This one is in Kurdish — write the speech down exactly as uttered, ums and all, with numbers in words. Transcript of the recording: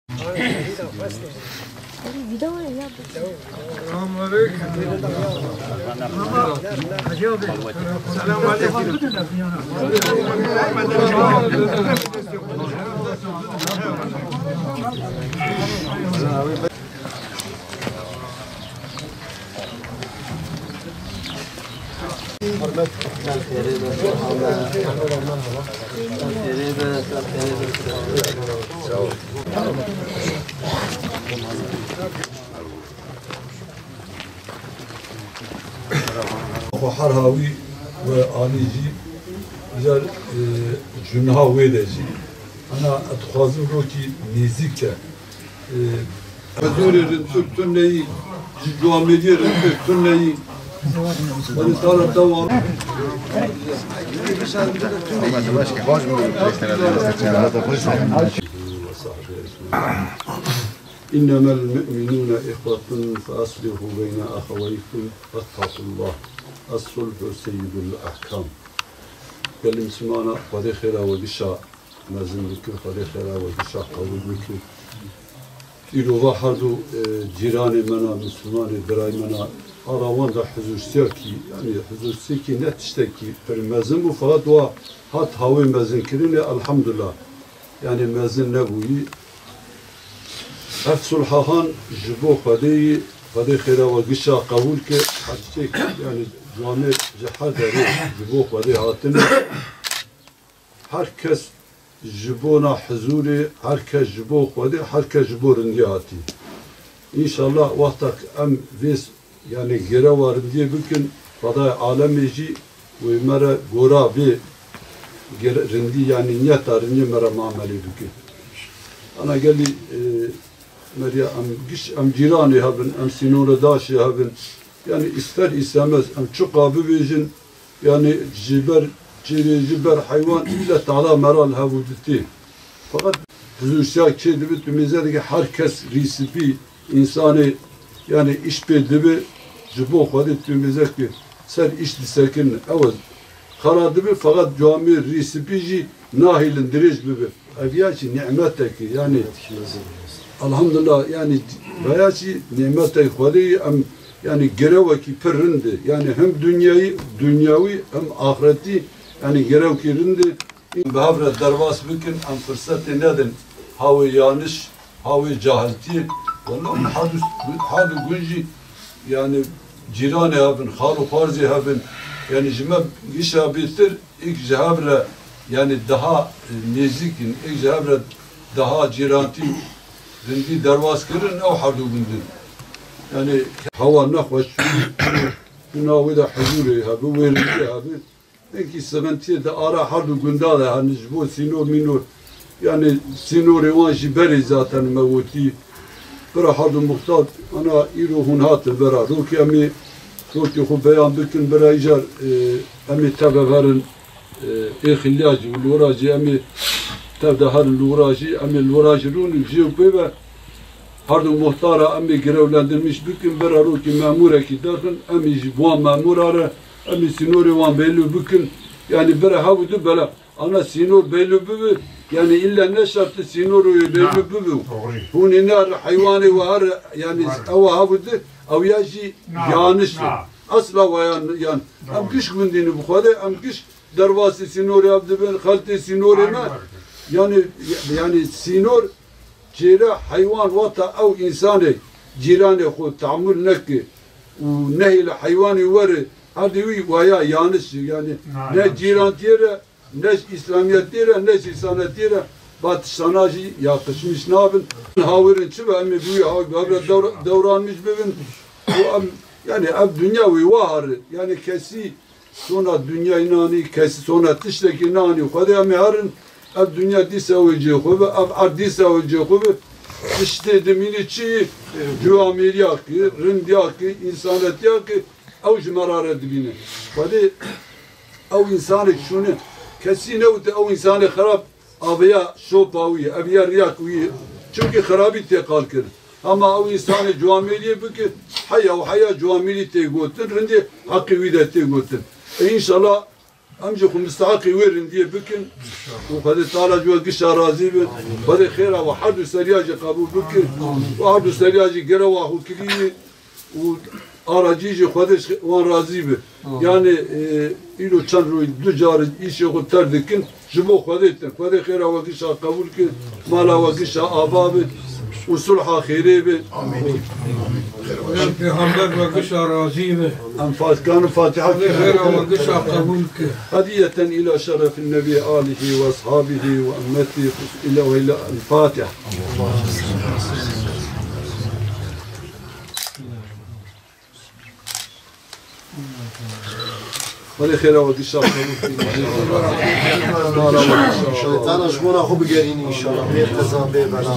Xwe her hawî we anî jî, îcar, e, ji niha wê de jî. Ana, ez dixwazim rokî nêzîk ke. E, huzûrê rintir tu neyî, ji ciwamêriyê rintir tu neyî. Were sara te war. إنما المؤمنون إخوة فأصلحوا بين أخويكم واتقوا الله. الصلح سيد الأحكام. Gelî Mislimana, Xwedê xêra we gişa mezin bike, Xwedê xêra we gişa qebûl bike. Îrova her du, e, cîranê me na, Mislimanê birayê me na, a ra wan de huzûrsiyakî, yanî huzûrsiyekî ne tiştekî pir mezin bû, feqet wa hat hawê mezinkirinê, elhamdulillah. Yanî mezin nebûyî. Ev sulhahan ji bo Xwedê yî, Xwedê xêra we gişa qebûl ke, her tiştek, yanî ciwamêr ji her derê ji bo Xwedê hatine. Her kes ji bona huzûrê, her kes ji bo Xwedê, her kes ji bo rindiyê hatî. Înşallah wexta ku em vê s-, yanî gerewa rindiyê bikin, Xwedayê alemê jî wê me re gora vê gere-, rindî, yanî niyeta rindiyê me re muamelê bike. Ana gelî, e, Meriya em giş, em cîranê hebin, em sînore daşê hebin. Yanî îster îstemez em çiqa bibêjin, yanî ji ber çêrê, ji ber heywan, îlle Teala me re li hev û di tê. Feqet huzûrsiya kê dibe, tu mêze dike her kes rîsipî, însanê, yanî îş pê dibe, ji bo Xwedê tu mêze ki ser îş disekin, ew e. Xera dibe, feqet camêr rîsipî jî nahêlin dirêj bibe. Ev ya jî nîmetekî, yanî elhamdulillah, yanî veya jî nîmetek Xwedê yî em, yanî girewekî pir rind e. Yanî hem dinyayî, dinyawî hem axretî, yanî girewkî rind e. Em bi hev re derbas bikin, em firsetê nedin hawê yaniş, hawê cahiltiyê. Wela em her du, her du gund jî, yanî cîranê hev in, xal û xwarzê hev in. Yanî ji me gişa bêtir, êk ji hev re, yanî daha, e, nêzîk in, êk ji hev re daha cîrantî û rindî derbas kirin, ew her du gund in. Yanî hewa nexweş, tu navê de huzûrê hebe, wê rindî hebe. Hinkî sixintiyê di ara her du gunda de hene ji bo sînor mînor. Yanî sînorê wan jî berê zaten me gotî. Bira her du muxtar, ana îro hûn hatin vera. Rokê em ê rokê xwe beyan bikin, bira îcar, e, em ê tev herin, e, ê xilya jî û li wira jî em ê tev de herin li wira jî, em ê li wira jî rûn û jê û pê ve. Her du muxtara em ê girewlendirmiş bikin, bira rokî memûrekî derxin, em ê ji wan memûra re, em ê sînorê wan belû bikin. Yanî bira hev û du bela, ana sînor belû bibe, yanî îlle ne şert e sînor wê belû bibe. Hûn ê ne heywanê we her, yanî ewa hev û du, ew ya jî yaniş e. Esla we yan, yan, em giş gundî ne bi Xwedê, em giş derbasî sînorê hev dibin, xeltê sînorê me. Yanî, yanî sînor çêre heywan wata ew însanê cîranê xwe tehamûl neke û nehêle heywanê were, erdê wî waya yaniş e. Yanî ne cîrantiyê re, ne ji îslamiyetê re, ne ji însanetiyê re ba tiştana jî yakışmiş nabin. Hawêrin çi be, em ê bi wî hawî bi hev re dewra-, dewranmiş bibin. Û em, yanî ev dinya wê wa here. Yanî kesî sona dinyayê nanî, kesî sona tiştekî nanî. Xwedê em ê herin, ev dinya dîsa wê cihê xwe be, ev erd dîsa wê cihê xwe be. Tiştê dimînî çi? Ciwamêriyakî, rindiyakî, însanetiyakî, ew ji me re re dibîne. Xwedê ew însanê şûne, kesî newte ew însanê xerab, Aviya şopa wî, eviya riyak wî, çimkî xirabî tê qal kirin. Hema ew însanê ciwamêriyê bike, heya û heya ciwamêrî tê gotin, rindê heqê wî de tê gotin. E, înşallah Em jî xwe misteheqî wê rindiyê bikin û Xwedê Teala ji we gişa razî be. Xwedê xêra we her du seriya jî qebûl bike û her du seriya jî gerewa xwe kirî û aracî jî Xwedê ji wan razî be. Yanî, e, îro çend roj du car îşê xwe ter dikin, ji bo Xwedê tin. Xwedê xêra we gişa qebûl ke, mala we gişa ava be û sulha xêrê be. Pêxember we gişa razî be. Em fatiha, Fatiha Xwedê xêra we gişa qebûl ke. هدية إلى شرف النبي آله وأصحابه وأمته إلى وإلى الفاتحة. Xwedê xêra we gişa qebûl ke. Şeytana ji bona xwe bigerîn înşallah. Bê qeza, bê bela.